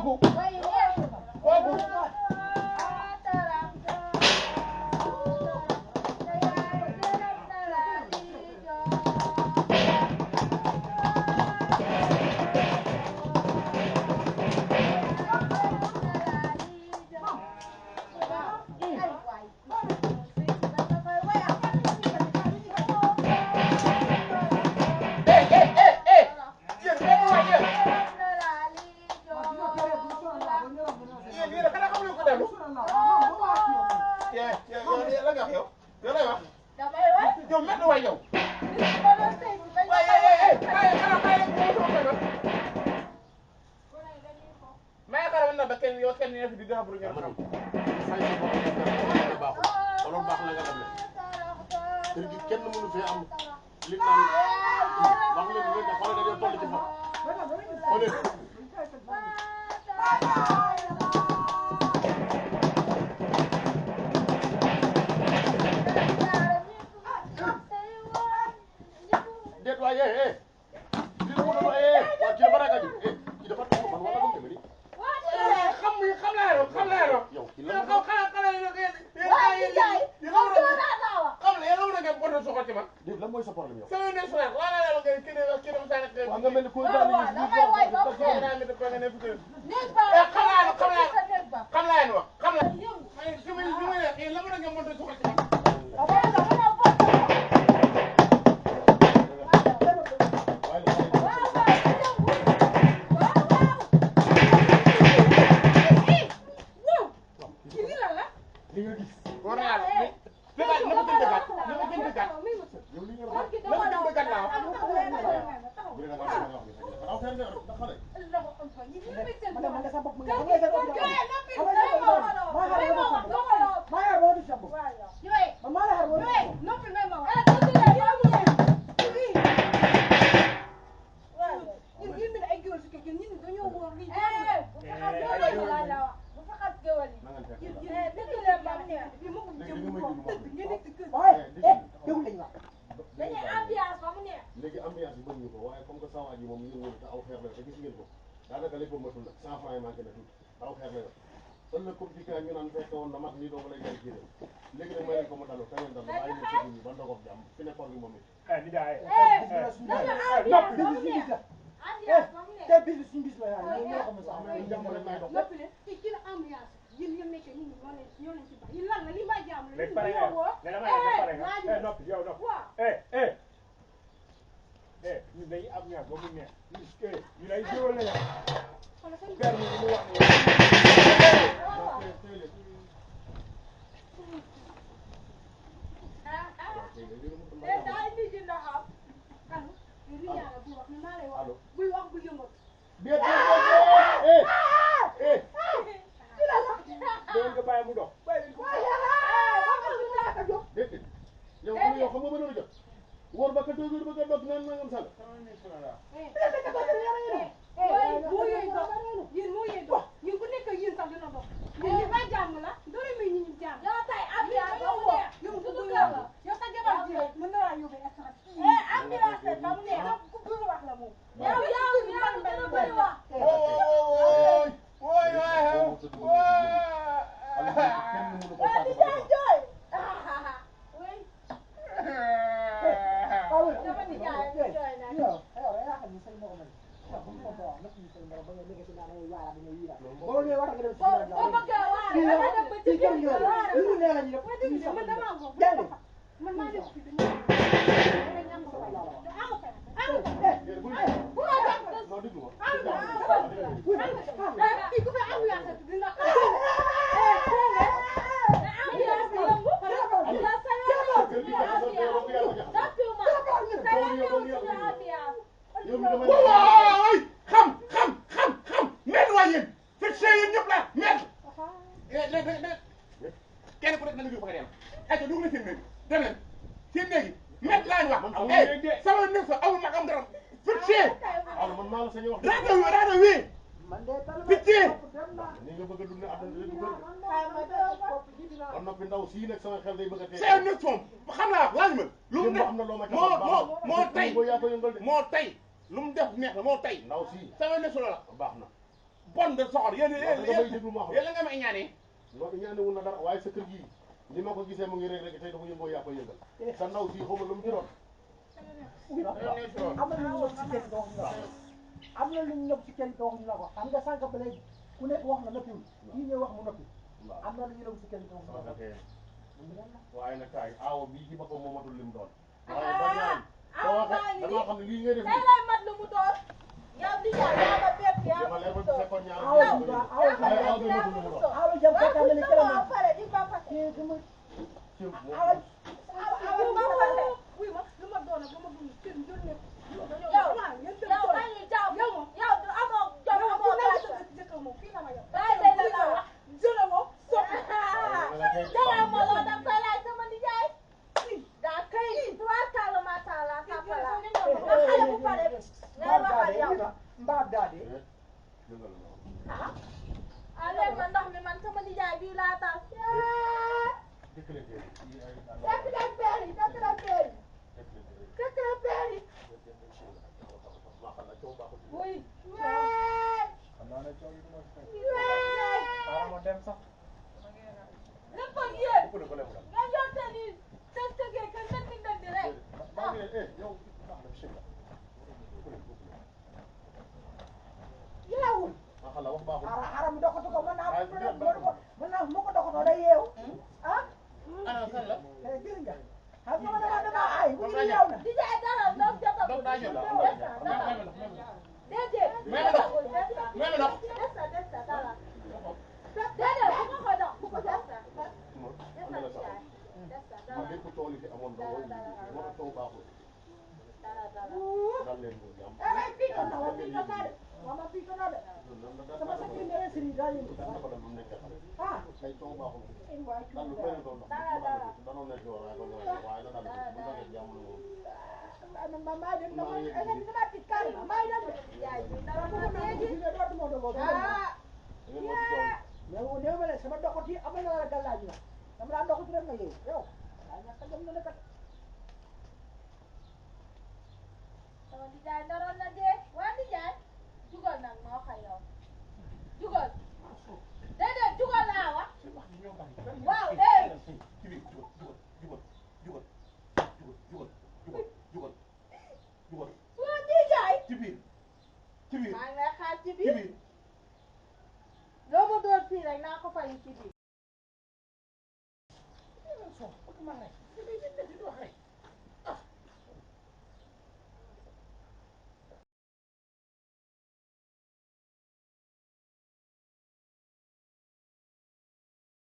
kooku bon de soxor yéen yéen la nga may ñaanee. non ñaanewul na dara waaye sa kër gii ni ma ko gisee mu ngi rek tey dafa yëngoo yaa koy yëngal sa ndaw si xaw ma lu mu ci doon. am na lu ñu ñëw si kër gi waxuñu la ko am na lu ñu ñëw si kër gi waxuñu la ko xam nga sànq ba léegi ku nekk wax na noppiwul kii ñëw wax mu noppi am na lu ñu ñëw si kër gi waxuñu la ko waaye nag kaay aawo bii ci boppam moo matul lim doon. waaye ba ñaar boo waxee damaa xam ne lii ngay def nii. lay mat lu mu doon. yow di jaay yaa ma bépp yaa ma bu fekkoon ñaar awa jëm ko tamale kala ma pare di ba pare. lu ma doon ak lu ma dund kenn jël ne yow dañuy jaaw yow amoo jom amoo jëkkër moom fii la ma yow day day la wax jëla mo soppi dara mo lo da koy laaj sama nijaay da kay tubaarkalla macha allah tapala xale bu pare ngay waxal yow mbaa daade ale ma ndox mi man sama nijaay bii laa taal dëkk la peeri oui lépp ak yéen nga yorte ni tëgee ka ndëndi rek yeewul wax xaram doxatu ko mën naa mu ko doxatoo day yeewu ah gis nga xam nga dama ay bu ñu yeew na di jaay dara ndox jota ko déedéet desa dara déedéet bu ko dox bu ko desa man lépp coow li fi amoon ba woy moo tax coow baaxul dal leen ko jàmm mama pito na de sama sa kii mere siri daa yëngu ah ay coow baaxul waay dal lu bëri doon danoon nekk yoon waaye doon waaye na dal bu ndagee jàmm la moom ma maa dem dama tiit carrément maa dem mais ma ne sama doxat yi am na la gàllaaj la dama daan doxat rek nga yeewu yow daa ñàkk dem na kat sama nijaay naroon na dee waa nijaay jugal nag ma wax ak yow jugal déedéet jugal laa wax waaw waa nijaay maa ngi lay xaar ci biir loo ma doon fii rek naa ko fayu ci biir